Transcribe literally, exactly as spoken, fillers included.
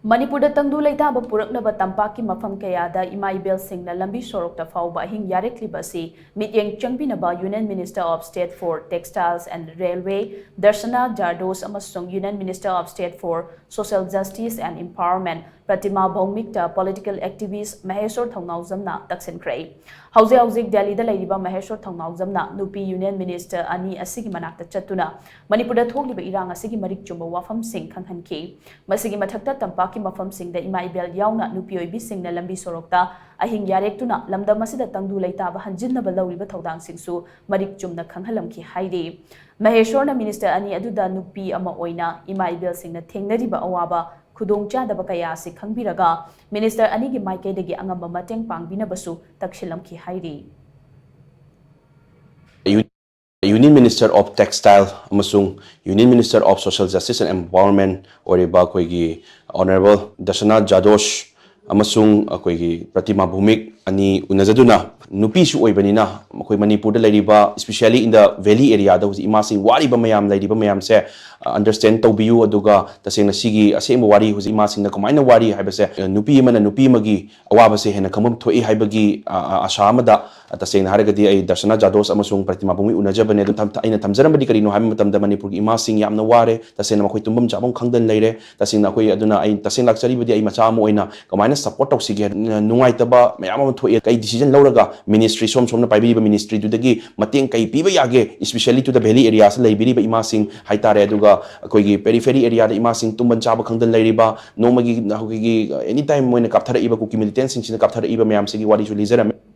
ꯃꯅꯤꯄꯨꯔꯗ ꯇꯪꯗꯨ ꯂꯩꯇꯥꯕ ꯄꯨꯔꯛꯅꯕ ꯇꯝꯄꯥꯛꯀꯤ ꯃꯐꯝ ꯀꯌꯥꯗ ꯏꯃꯥ ꯏꯕꯦꯜꯁꯤꯡꯅ ꯂꯝꯕꯤ ꯁꯣꯔꯣꯛꯇ ꯐꯥꯎꯕ ꯑꯍꯤꯡ ꯌꯥꯔꯦꯛꯂꯤꯕ ꯑꯁꯤ ꯃꯤꯠꯌꯦꯡ ꯆꯪꯕꯤꯅꯕ Union Minister of State for Textiles and Railway Darshana Jadhav ꯑꯃꯁꯨꯡ Union Minister of State for Social Justice and Empowerment Pratima Bhowmik ꯇ political activist ꯃꯍꯦꯁꯣꯔ ꯊꯧꯅꯥꯎꯖꯝꯅ ꯇꯛꯁꯤꯟꯈ꯭ꯔꯦ꯫ ꯍꯧꯖꯤꯛ ꯍꯧꯖꯤꯛ ꯗꯦꯜꯂꯤꯗ ꯂꯩꯔꯤꯕ ꯃꯍꯦꯁꯣꯔ ꯊꯧꯅꯥꯎꯖꯝꯅ ꯅꯨꯄꯤ Union Minister ꯑꯅꯤ ꯑꯁꯤꯒꯤ ꯃꯅꯥꯛꯇ ꯆꯠꯇꯨꯅ ꯃꯅꯤꯄꯨꯔꯗ ꯊꯣꯛꯂꯤꯕ ꯏꯔꯥꯡ ꯑꯁꯤꯒꯤ ꯃꯔꯤꯛ ꯆꯨꯝꯕ ꯋꯥꯐꯝꯁꯤꯡ ꯈꯪꯍꯟꯈꯤ꯫ ꯃꯁꯤꯒꯤ ꯃꯊꯛꯇ ꯇꯝꯄꯥꯛꯀꯤ ꯃꯐꯝꯁꯤꯡꯗ ꯏꯃꯥ ꯏꯕꯦꯜ ꯌꯥꯎꯅ ꯅꯨꯄꯤ ꯑꯣꯏꯕꯤꯁꯤꯡꯅ ꯂꯝꯕꯤ ꯁꯣꯔꯣꯛꯇ ꯑꯍꯤꯡ ꯌꯥꯔꯦꯛꯇꯨꯅ ꯂꯝꯗꯝ ꯑꯁꯤꯗ ꯇꯪꯗꯨ ꯂꯩꯇꯥꯕ ꯍꯟꯖꯤꯟꯅꯕ ꯂꯧꯔꯤꯕ ꯊꯧꯗꯥꯡꯁꯤꯡꯁꯨ ꯃꯔꯤꯛ ꯆꯨꯝꯅ ꯈꯪꯍꯜꯂꯝꯈꯤ ꯍꯥꯏꯔꯤ꯫ ꯃꯍꯦꯁꯣꯔꯅ Minister ꯑꯅꯤ ꯑꯗꯨꯗ ꯅꯨꯄꯤ ꯑꯃ ꯑꯣꯏꯅ ꯏꯃꯥ ꯏꯕꯦꯜꯁꯤꯡꯅ ꯊꯦꯡꯅꯔꯤꯕ ꯑꯋꯥꯕ ꯈꯨꯗꯣꯡꯆꯥꯗꯕ ꯀꯌꯥ ꯑꯁꯤ ꯈꯪꯕꯤꯔꯒ Minister ꯑꯅꯤꯒꯤ ꯃꯥꯏꯀꯩꯗꯒꯤ ꯑꯉꯝꯕ ꯃꯇꯦꯡ ꯄꯥꯡꯕꯤꯅꯕꯁꯨ ꯇꯛꯁꯤꯜꯂꯝꯈꯤ ꯍꯥꯏꯔꯤ꯫ Union Minister of Textile ꯑꯃꯁꯨꯡ Union Minister of Social Justice and Empowerment ꯑꯣꯏꯔꯤꯕ ꯑꯩꯈꯣꯏꯒꯤ Honourable Darshana Jadhav ꯑꯃꯁꯨꯡ ꯑꯩꯈꯣꯏꯒꯤ Pratima Bhowmik ꯑꯅꯤ ꯎꯅꯖꯗꯨꯅ, ꯅꯨꯄꯤꯁꯨ ꯑꯣꯏꯕꯅꯤꯅ ꯑꯩꯈꯣꯏ ꯃꯅꯤꯄꯨꯔꯗ ꯂꯩꯔꯤꯕ, especially in the valley area ꯗ ꯍꯧꯖꯤꯛ ꯏꯃꯥꯁꯤꯡ ꯋꯥꯔꯤꯕ ꯃꯌꯥꯝ, ꯂꯩꯔꯤꯕ ꯃꯌꯥꯝꯁꯦ understand ꯇꯧꯕꯤꯌꯨ꯫ ꯑꯗꯨꯒ ꯇꯁꯦꯡꯅ ꯁꯤꯒꯤ ꯑꯁꯦꯡꯕ ꯋꯥꯔꯤ, ꯍꯧꯖꯤꯛ ꯏꯃꯥꯁꯤꯡꯅ ꯀꯃꯥꯏꯅ ꯋꯥꯔꯤ ꯍꯥꯏꯕꯁꯦ, ꯅꯨꯄꯤ ꯑꯃꯅ ꯅꯨꯄꯤ ꯑꯃꯒꯤ ꯑꯋꯥꯕꯁꯦ ꯍꯦꯟꯅ ꯈꯪꯐꯝ ꯊꯣꯛꯏ ꯍꯥꯏꯕꯒꯤ, ꯑ, ꯑ, ꯑꯥꯁꯥ ꯑꯃꯗ, ꯑ, ꯇꯁꯦꯡꯅ ꯍꯥꯏꯔꯒꯗꯤ ꯑꯩ Darshana Jadhav ꯑꯃꯁꯨꯡ Pratima Bhowmik ꯎꯅꯖꯕꯅꯦ꯫ ꯑꯗꯨ ꯊꯝ-, ꯑꯩꯅ ꯊꯝꯖꯔꯝꯕꯗꯤ ꯀꯔꯤꯅꯣ ꯍꯥꯏꯕ ꯃꯇꯝꯗ, ꯃꯅꯤꯄꯨꯔꯒꯤ ꯏꯃꯥꯁꯤꯡ ꯌꯥꯝꯅ ꯋꯥꯔꯦ, ꯇꯁꯦꯡꯅ ꯃꯈꯣꯏ ꯇꯨꯝꯐꯝ ꯆꯥꯐꯝ ꯈꯪꯗꯅ ꯂꯩꯔꯦ꯫ ꯇꯁꯦꯡꯅ ꯑꯩꯈꯣꯏ, ꯑꯗꯨꯅ ꯑꯩ ꯇꯁꯦꯡ ꯂꯥꯛꯆꯔꯤꯕꯗꯤ ꯑꯩ ꯃꯆꯥ ꯑꯃ ꯑꯣꯏꯅ ꯀꯃꯥꯏꯅ support ꯇꯧꯁꯤꯒꯦ? ꯅ-, ꯅꯨꯡꯉꯥꯏꯇꯕ ꯃꯌꯥꯝ ꯑꯃ ꯊꯣꯛꯑꯦ꯫ ꯀꯩ decision ꯂꯧꯔꯒ ministry, ꯁꯣꯝ ꯁꯣꯝꯅ ꯄꯥꯏꯕꯤꯔꯤꯕ ministry ꯗꯨꯗꯒꯤ ꯃꯇꯦꯡ ꯀꯩ ꯄꯤꯕ ꯌꯥꯒꯦ? Especially to the valley areas ꯗ ꯂꯩꯕꯤꯔꯤꯕ ꯏꯃꯥꯁꯤꯡ ꯍꯥꯏꯇꯥꯔꯦ, ꯑꯗꯨꯒ ꯑꯩꯈꯣꯏꯒꯤ periphery area ꯗ ꯏꯃꯥꯁꯤꯡ ꯇꯨꯝꯐꯝ ꯆꯥꯕ ꯈꯪꯗꯅ ꯂꯩꯔꯤꯕ, ꯅꯣꯡꯃꯒꯤ ꯑꯩꯈꯣꯏꯒꯤ anytime ꯃꯣꯏꯅ ꯀꯥꯞꯊꯔꯛꯏꯕ, ꯀꯨꯀꯤ militant ꯁꯤꯡꯁꯤꯅ ꯀꯥꯞꯊꯔꯛꯏꯕ ꯃꯌꯥꯝꯁꯤꯒꯤ ꯋꯥꯔꯤꯁꯨ ꯂꯤꯖꯔꯝꯃꯦ꯫